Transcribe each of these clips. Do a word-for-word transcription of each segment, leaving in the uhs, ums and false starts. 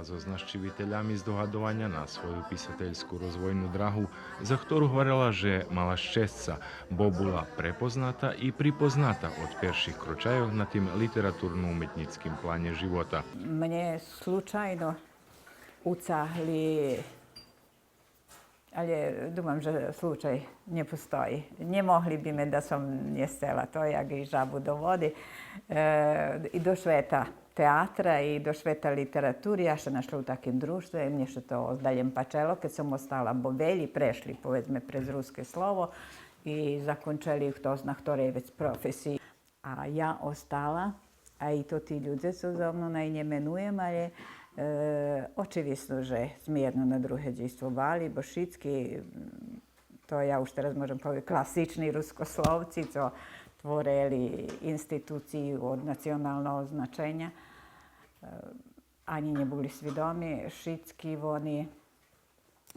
Зоз нащивителями здогадованя на свою писательску розвойну драгу, за хтору гварела же мала щесца, бо була препозната и припозната од перших крочайох на тим литературно-уметнїцким планє живота. Мнє случайно уцагли, але думам же случай нє постої. Нє могли би ме да сом нє сцела то, як и жабу до води. Е, и до швета театра и до швета литератури, я ше нашла у таким дружтве, мнє ше то оздалєм пачело, кед сом остала, бо велї прешли, поведзме, през Руске слово и закончели хто зна хторей вец професиї. А я остала, а и то ти людзе цо зо мнов, най нє менуєм, але, е, очивидно же зме єдно на друге дїйствовали, бо шицки, м, то я уж тераз можем повесц, класични рускословци, цо творели институциї од националного значеня, е, анї нє були свидоми, шицки вони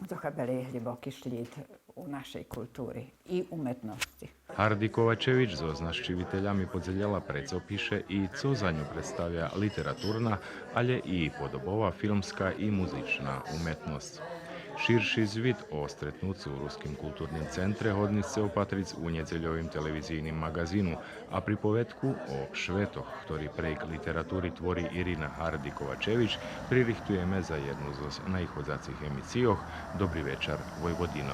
зохабели глїбоки шлїд у нашей култури и уметносци. Гарди Ковачевич зоз нащивителями подзелєла прецо пише и цо за ню представя литературна, але и подобова, филмска и музична уметносц. Ширши звит о стретнуцу у Руским културним центре годни сце опатриц у нєдзельовим телевизийним маґазину, а приповедку о шветох хтори прейґ литератури твори Ирина Гарди Ковачевич, пририхтуєме за єдну зоз наиходзацих емицийох. Добри вечар, Войводино.